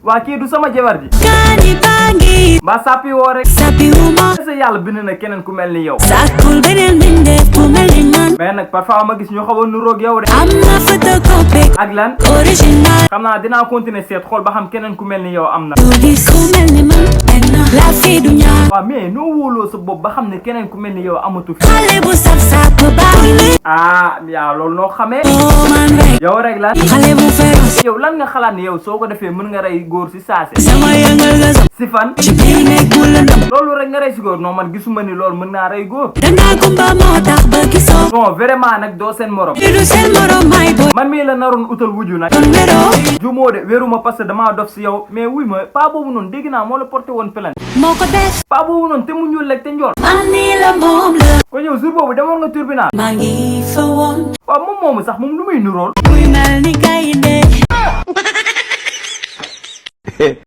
waa kii du sama jabar ji. Kani bangi. mbaa sàppi woo rek. Sàppi wuma. sa yàlla bind na keneen ku mel ni yow. Sàkkul beneen bindeef ku mel ni man. mais nag parfois ma gis ñu xaw a nuroog yow de. am na photocopie. ak lan. original. xam naa dinaa continuer seet xool ba xam keneen ku mel ni yow am na. du gis ku mel ni man. la fii du ñaar. waaw mais noo wóoloo sa bopp ba xam ne keneen ku mel ni yow amatu fi. xale bu saf sàpp baax. ah yaa loolu noo xamee. man rek. yow rek lan. xale bu féroce. yow lan nga xalaat ni yow soo ko defee mën nga rey góor si saase. sama yëngal nga sax. si fan. ci biir nekk bu lëndëm. loolu rek nga rey si góor non man gisuma ni loolu mën naa rey góor. dangaa gumba moo tax ba gisoo. non vraiment nag doo seen morom. du seen morom may boy. man mii la naroon utal wuju nag. kon wéroo. jumoo de wéruma parce que damaa dof si yow mais wuy ma paa boobu noonu dégg naa moo la porté woon plainte. moo ko def. paa boobu noonu te mu ñuul rek te njool. man nii la moom la. ko yow jour boobu demoon nga tribunal. maa ngi fa woon. waaw moom moomu sax moom lu muy nurool. muy mel ni gaynde.